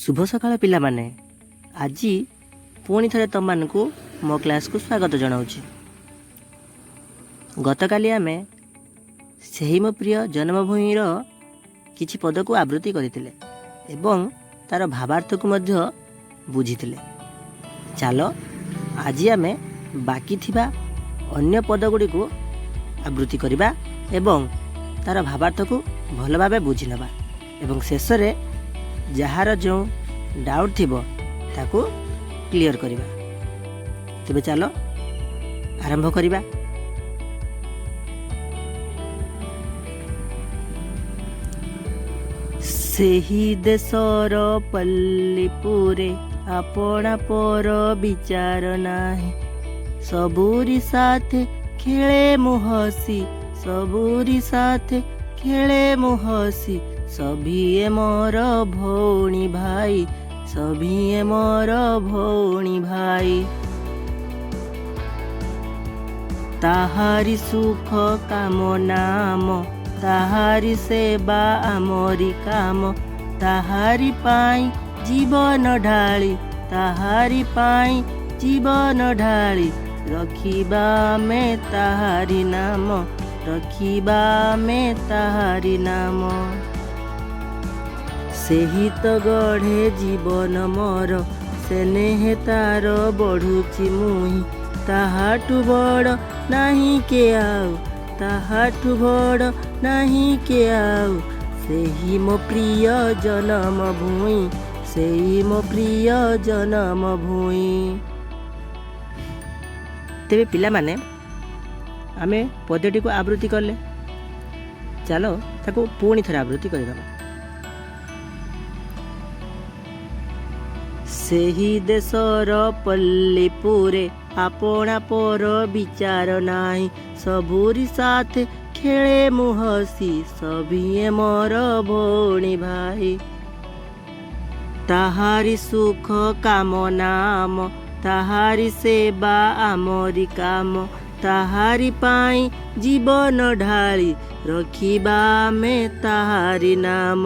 ଶୁଭ ସକାଳ ପିଲାମାନେ। ଆଜି ପୁଣି ଥରେ ତୁମମାନଙ୍କୁ ମୋ କ୍ଲାସ୍କୁ ସ୍ୱାଗତ ଜଣାଉଛି। ଗତକାଲି ଆମେ ସେହି ମୋ ପ୍ରିୟ ଜନ୍ମଭୂମିର କିଛି ପଦକୁ ଆବୃତ୍ତି କରିଥିଲେ ଏବଂ ତା'ର ଭାବାର୍ଥକୁ ମଧ୍ୟ ବୁଝିଥିଲେ। ଚାଲ ଆଜି ଆମେ ବାକି ଥିବା ଅନ୍ୟ ପଦଗୁଡ଼ିକୁ ଆବୃତ୍ତି କରିବା ଏବଂ ତା'ର ଭାବାର୍ଥକୁ ଭଲ ଭାବେ ବୁଝିନେବା ଏବଂ ଶେଷରେ ଯାହାର ଯେଉଁ ଡାଉଟ୍ ଥିବ ତାକୁ କ୍ଲିଅର୍ କରିବା। ତେବେ ଚାଲ ଆରମ୍ଭ କରିବା। ସେହି ଦେଶର ପଲ୍ଲୀପୁରେ ଆପଣା ପର ବିଚାର ନାହିଁ, ସବୁରି ସାଥେ ଖେଳେ ମୁଁ ହସି, ସବୁରି ସାଥେ ଖେଳେ ମୁଁ ହସି, ସଭିଏ ମୋର ଭଉଣୀ ଭାଇ, ସଭିଏ ମୋର ଭଉଣୀ ଭାଇ। ତାହାରି ସୁଖ କାମନା ଆମ, ତାହାରି ସେବା ଆମରି କାମ, ତାହାରି ପାଇଁ ଜୀବନ ଢାଳି, ତାହାରି ପାଇଁ ଜୀବନ ଢାଳି, ରଖିବା ଆମେ ତାହାରି ନାମ, ରଖିବା ଆମେ ତାହାରି ନାମ। ସେହି ତ ଗଢ଼େ ଜୀବନ ମୋର, ସେନେହେ ତାର ବଢ଼ୁଛି ମୁହିଁ, ତାହାଠୁ ବଡ଼ ନାହିଁ କେ ଆଉ, ତାହାଠୁ ବଡ଼ ନାହିଁ କେ ଆଉ, ସେହି ମୋ ପ୍ରିୟ ଜନମ ଭୂଇଁ, ସେଇ ମୋ ପ୍ରିୟ ଜନମ ଭୂଇଁ। ତେବେ ପିଲାମାନେ, ଆମେ ପଦ୍ୟଟିକୁ ଆବୃତ୍ତି କଲେ, ଚାଲ ତାକୁ ପୁଣି ଥରେ ଆବୃତ୍ତି କରିଦେବା। ସେହି ଦେଶର ପଲ୍ଲୀପୁରେ ଆପଣା ପର ବିଚାର ନାହିଁ, ସବୁରି ସାଥେ ଖେଳେ ମୁଁ ହସି, ସଭିଏଁ ମୋର ଭଉଣୀ ଭାଇ। ତାହାରି ସୁଖ କାମନା ଆମ, ତାହାରି ସେବା ଆମରି କାମ, ତାହାରି ପାଇଁ ଜୀବନ ଢାଳି, ରଖିବା ଆମେ ତାହାରି ନାମ।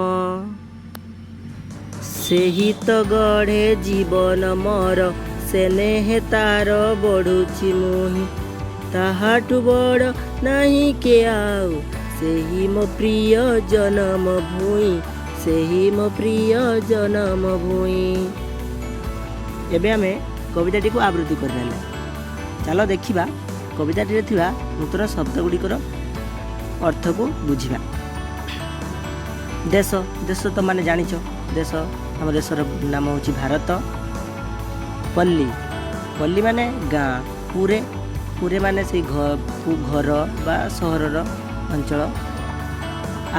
ସେହି ତ ଗଢ଼େ ଜୀବନ ମୋର, ସେନେହେ ତାର ବଢ଼ୁଛି ମୁହିଁ, ତାହାଠୁ ବଡ଼ ନାହିଁ କେ ଆଉ, ସେହି ମୋ ପ୍ରିୟ ଜନମ ଭୂଇଁ, ସେହି ମୋ ପ୍ରିୟ ଜନମ ଭୂଇଁ। ଏବେ ଆମେ କବିତାଟିକୁ ଆବୃତ୍ତି କରିନେଲେ। ଚାଲ ଦେଖିବା କବିତାଟିରେ ଥିବା ନୂତନ ଶବ୍ଦ ଗୁଡ଼ିକର ଅର୍ଥକୁ ବୁଝିବା। ଦେଶ, ଦେଶ ତ ମାନେ ଜାଣିଛ, ଦେଶ, ଆମ ଦେଶର ନାମ ହେଉଛି ଭାରତ। ପଲ୍ଲୀ, ପଲ୍ଲୀ ମାନେ ଗାଁ। ପୁରେ, ପୁରେ ମାନେ ସେଇ ଘର ବା ସହରର ଅଞ୍ଚଳ।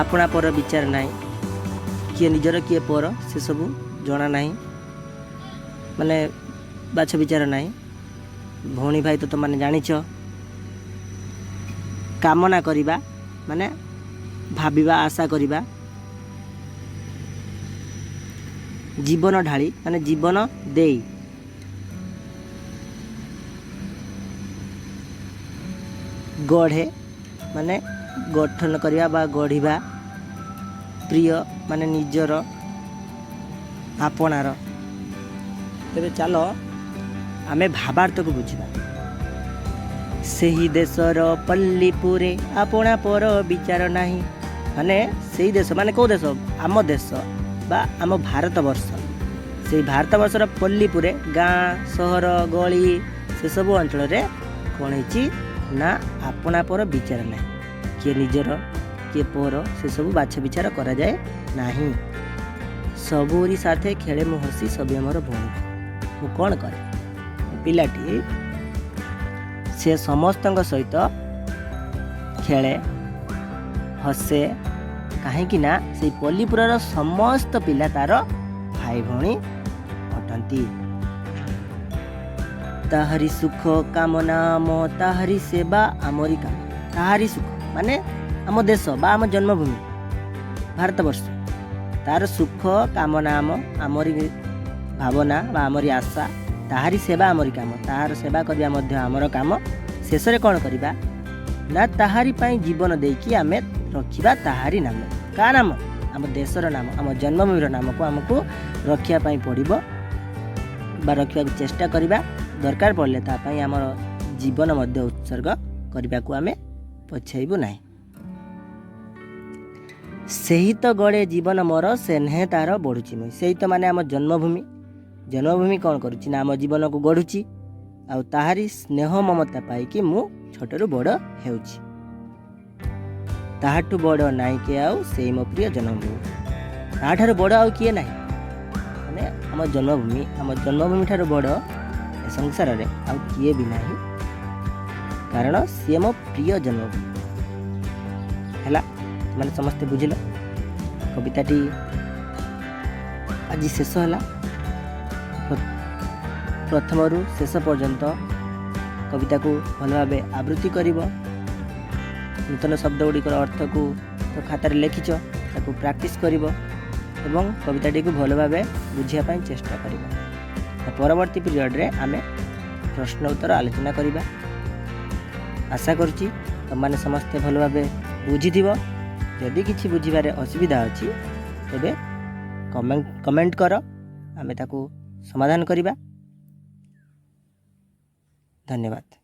ଆପଣା ପର ବିଚାର ନାହିଁ, କିଏ ନିଜର କିଏ ପର ସେସବୁ ଜଣା ନାହିଁ, ମାନେ ବାଛ ବିଚାର ନାହିଁ। ଭଉଣୀ ଭାଇ ତ ତୁମମାନେ ଜାଣିଛ। କାମନା କରିବା ମାନେ ଭାବିବା, ଆଶା କରିବା। ଜୀବନ ଢାଳି ମାନେ ଜୀବନ ଦେଇ। ଗଢ଼େ ମାନେ ଗଠନ କରିବା ବା ଗଢ଼ିବା। ପ୍ରିୟ ମାନେ ନିଜର, ଆପଣାର। ତେବେ ଚାଲ ଆମେ ଭାବାର୍ଥକୁ ବୁଝିବା। ସେହି ଦେଶର ପଲ୍ଲୀପୁରେ ଆପଣା ପର ବିଚାର ନାହିଁ, ମାନେ ସେଇ ଦେଶ ମାନେ କେଉଁ ଦେଶ? ଆମ ଦେଶ ବା ଆମ ଭାରତବର୍ଷ। ସେଇ ଭାରତବର୍ଷର ପଲ୍ଲୀପୁରେ ଗାଁ, ସହର, ଗଳି ସେସବୁ ଅଞ୍ଚଳରେ କ'ଣ ହେଇଛି ନା ଆପଣା ପର ବିଚାର ନାହିଁ, କିଏ ନିଜର କିଏ ପର ସେସବୁ ବାଛ ବିଚାର କରାଯାଏ ନାହିଁ। ସବୁରି ସାଥେ ଖେଳେ ମୁଁ ହସି, ସଭିଏଁ ମୋର ଭଉଣୀ। ମୁଁ କ'ଣ କରେ? ପିଲାଟି ସେ ସମସ୍ତଙ୍କ ସହିତ ଖେଳେ, ହସେ, କାହିଁକି ନା ସେଇ ପଲ୍ଲୀପୁରର ସମସ୍ତ ପିଲା ତାର ଭାଇ ଭଉଣୀ ଅଟନ୍ତି। ତାହାରି ସୁଖ କାମନା ଆମ, ତାହାରି ସେବା ଆମରି କାମ। ତାହାରି ସୁଖ ମାନେ ଆମ ଦେଶ ବା ଆମ ଜନ୍ମଭୂମି ଭାରତବର୍ଷ, ତାର ସୁଖ କାମନା ଆମ, ଆମରି ଭାବନା ବା ଆମରି ଆଶା। ତାହାରି ସେବା ଆମରି କାମ, ତାହାର ସେବା କରିବା ମଧ୍ୟ ଆମର କାମ। ଶେଷରେ କ'ଣ କରିବା ନା ତାହାରି ପାଇଁ ଜୀବନ ଦେଇକି ଆମେ ରଖିବା ତାହାରି ନାମ। କାହା ନାମ? ଆମ ଦେଶର ନାମ, ଆମ ଜନ୍ମଭୂମିର ନାମକୁ ଆମକୁ ରଖିବା ପାଇଁ ପଡ଼ିବ ବା ରଖିବାକୁ ଚେଷ୍ଟା କରିବା। ଦରକାର ପଡ଼ିଲେ ତା ପାଇଁ ଆମର ଜୀବନ ମଧ୍ୟ ଉତ୍ସର୍ଗ କରିବାକୁ ଆମେ ପଛେଇବୁ ନାହିଁ। ସେହି ତ ଗଢ଼େ ଜୀବନ ମୋର, ସ୍ନେହେ ତାର ବଢ଼ୁଛି ମୁଇଁ। ସେଇ ତ ମାନେ ଆମ ଜନ୍ମଭୂମି। ଜନ୍ମଭୂମି କ'ଣ କରୁଛି ନା ଆମ ଜୀବନକୁ ଗଢ଼ୁଛି, ଆଉ ତାହାରି ସ୍ନେହ ମମତା ପାଇକି ମୁଁ ଛୋଟରୁ ବଡ଼ ହେଉଛି। ତାହାଠୁ ବଡ଼ ନାହିଁ କିଏ ଆଉ, ସେଇ ମୋ ପ୍ରିୟ ଜନ୍ମଭୂମି। ତାହାଠାରୁ ବଡ଼ ଆଉ କିଏ ନାହିଁ। ମାନେ ଆମ ଜନ୍ମଭୂମି, ଆମ ଜନ୍ମଭୂମି ଠାରୁ ବଡ଼ ଏ ସଂସାରରେ ଆଉ କିଏ ବି ନାହିଁ, କାରଣ ସିଏ ମୋ ପ୍ରିୟ ଜନ୍ମଭୂମି। ହେଲା, ମାନେ ସମସ୍ତେ ବୁଝିଲ? କବିତାଟି ଆଜି ଶେଷ ହେଲା। ପ୍ରଥମରୁ ଶେଷ ପର୍ଯ୍ୟନ୍ତ କବିତାକୁ ଭଲ ଭାବେ ଆବୃତ୍ତି କରିବ। ନୂତନ ଶବ୍ଦ ଗୁଡ଼ିକର ଅର୍ଥକୁ ତ ଖାତାରେ ଲେଖିଛ, ତାକୁ ପ୍ରାକ୍ଟିସ୍ କରିବ ଏବଂ କବିତାଟିକୁ ଭଲ ଭାବେ ବୁଝିବା ପାଇଁ ଚେଷ୍ଟା କରିବ। ପରବର୍ତ୍ତୀ ପିରିୟଡ଼ରେ ଆମେ ପ୍ରଶ୍ନ ଉତ୍ତର ଆଲୋଚନା କରିବା। ଆଶା କରୁଛି ତୁମମାନେ ସମସ୍ତେ ଭଲ ଭାବେ ବୁଝିଥିବ। ଯଦି କିଛି ବୁଝିବାରେ ଅସୁବିଧା ଅଛି, ତେବେ କମେଣ୍ଟ କର, ଆମେ ତାକୁ ସମାଧାନ କରିବା। ଧନ୍ୟବାଦ।